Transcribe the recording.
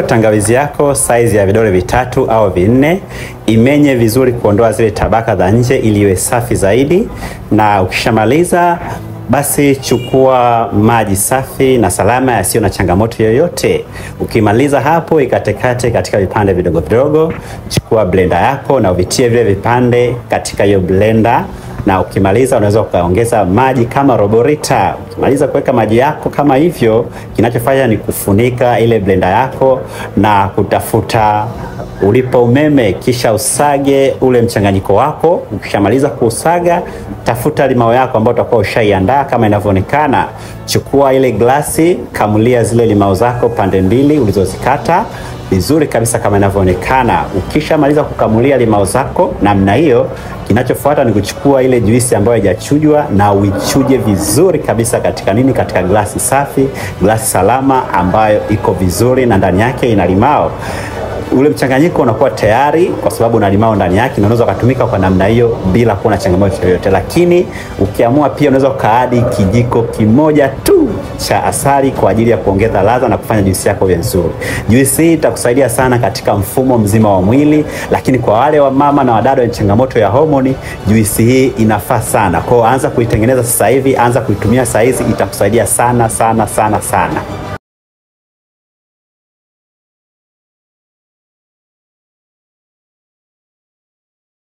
Tangawizi yako saizi ya vidole 3 au 4, imenye vizuri kuondoa zile tabaka za nje ili iwe safi zaidi. Na ukishamaliza basi chukua maji safi na salama yasiyo na changamoto yoyote. Ukimaliza hapo, ikatekate katika vipande vidogo vidogo. Chukua blender yako na uvitie vile vipande katika hiyo blender, na ukimaliza unaweza ukaongeza maji kama robo lita. Ukimaliza kuweka maji yako kama hivyo, kinachofanya ni kufunika ile blender yako na kutafuta ulipo umeme, kisha usage ule mchanganyiko wako. Ukishamaliza kuusaga, tafuta limao yako ambayo utakuwa ushaiandaa kama inavyoonekana. Chukua ile glasi, kamulia zile limao zako pande mbili ulizozikata vizuri kabisa kama inavyoonekana. Ukishamaliza kukamulia limao zako namna hiyo, kinachofuata ni kuchukua ile juisi ambayo haijachujwa na uichuje vizuri kabisa katika nini, katika glasi safi, glasi salama ambayo iko vizuri na ndani yake ina limao. Ule mchanganyiko unakuwa tayari kwa sababu una limao ndani yake, na unaweza kutumika kwa namna hiyo bila kuwa na changamoto yoyote. Lakini ukiamua pia unaweza ukaadi kijiko kimoja tu cha asali kwa ajili ya kuongeza ladha na kufanya juisi yako iwe nzuri. Juisi hii itakusaidia sana katika mfumo mzima wa mwili, lakini kwa wale wa mama na wadada wenye changamoto ya homoni, juisi hii inafaa sana. Kwa hiyo anza kuitengeneza sasa hivi, anza kuitumia saa hizi, itakusaidia sana sana sana sana.